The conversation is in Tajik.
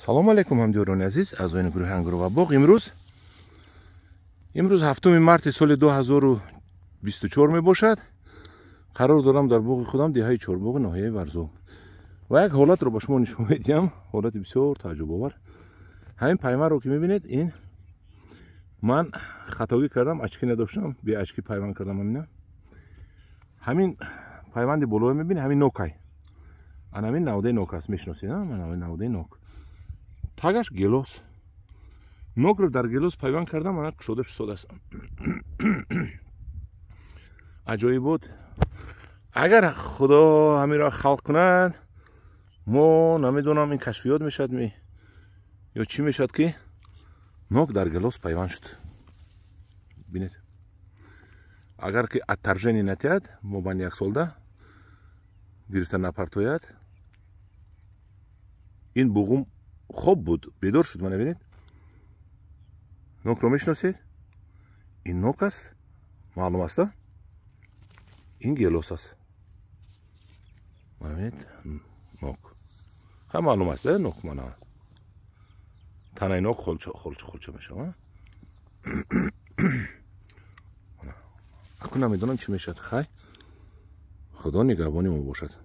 Салом алейкум, ҳамдиёрони азиз, аъзоёни гурӯҳи Ангур ва боғ. Имрӯз 7 марти соли 2024 мебошад. Қарор дорам дар боғи худам, деҳаи Чорбоғи ноҳияи Варзоб, ва як ҳолатро ба шумо нишон медиҳам, ҳолати бисёр тааҷҷубовар. Ҳамин паймаро ки мебинед, ин ман хатогӣ кардам, очки надоштам, бе очки пайванд кардам. Ҳамина ҳамин пайванди болое мебинед, ҳамин нокай, ана ҳамин навдаи нок аст, мешиносед, ана навдаи нок, тагаш гелос. Нокро дар гелос пайванд кардам, ана кушода шудааст. Аҷоибот, агар Худо ҳаминро халқ кунад, мо намедонам, ин кашфиёт мешавад ми ё чӣ мешавад, ки нок дар гелос пайванд шуд. Бинед, агар ки отторжение натиҳад, мобайни як солда гирифта напартояд, ин буғум хоб буд, бедор шуд. Мана бинед, нокро мешиносед, ин нок аст, маълум аст, ин гелос аст. Мана бинед, нок ха, маълум аст, нок, мана танаи нок холча холча холча мешавад. Аку намедонам чӣ мешавад. Хай, Худо нигаҳбони мо бошад.